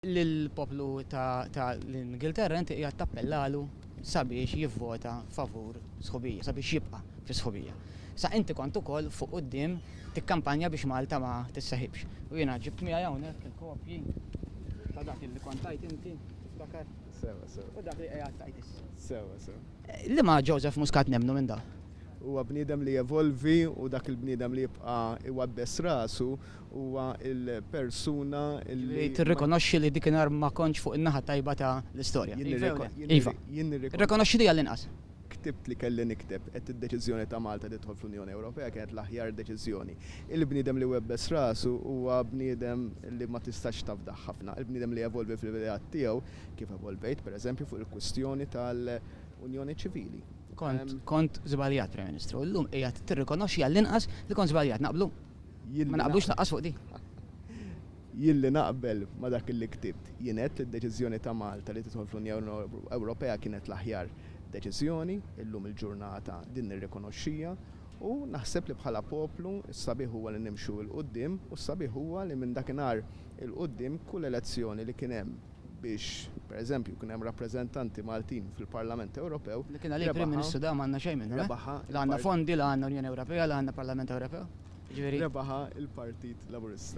Lill-poplu ta' l-Ingilterra inti qiegħed tappellalu sabiex jivvota favur sħubija, sabiex jibqa' fi sħubija. Sa inti kont ukoll fuq quddiem tikkampanja biex Malta ma tisseħibx. U jiena ġibt miegħi hawnhekk il-kopji ta' dak li kont tgħid inti, tiftakar? Sewa, sewa. U dak li qiegħed tgħid issa. Sewa, sewa. Liema Joseph Muscat nemmnu minn dawn? Huwa bniedem li jevolvi u dak il-bniedem li jibqa' iwabbes rasu huwa l-persuna li. Ġifieri tirrikonoxxi li dikinhar ma kontx fuq in-naħa t-tajba ta' l-istorja. Iva. Irrikonoxxi di għall-inqas. Ktibt li kelli nikteb, għedt id-deċiżjoni ta' Malta li tidħol fl-Unjoni Ewropea kienet l-aħjar deċiżjoni. Il-bniedem li webbes rasu huwa bniedem li ma tistax tafdah ħafna. Il-bniedem li jevolvi fl-ideat tiegħu, kif evolvejt, pereżempju, fuq il-kwistjoni tal-Unjoni Ċivili. Kont, kont żbaljat, Prim Ministru. Illum qiegħed tirrikonoxxi għall-inqas li kont żbaljat. Naqblu? Ma naqblux lanqas fuq din. Jien li naqbel ma' dak li ktibt. Jien għedt li d-deċiżjoni ta' Malta li tidħol fl-Unjoni Ewropea kienet l-aħjar deċiżjoni, illum il-ġurnata din nirrikonoxxiha u naħseb li bħala poplu s-sabiħ huwa li nimxu 'l quddiem u s-sabiħ huwa li minn dakinhar 'il quddiem kull elezzjoni li kien hemm biex, per eżempju, kien hemm rappreżentanti Maltin fil-Parlament Ewropew, Li kien għalik Prim Ministru da m'għandna xejn minnu, eh? La għandna fondi, la għandna Unjoni Ewropea, la għandna Parlament Ewropew. Jiġifieri. Rebaħha l-Partit Laburista.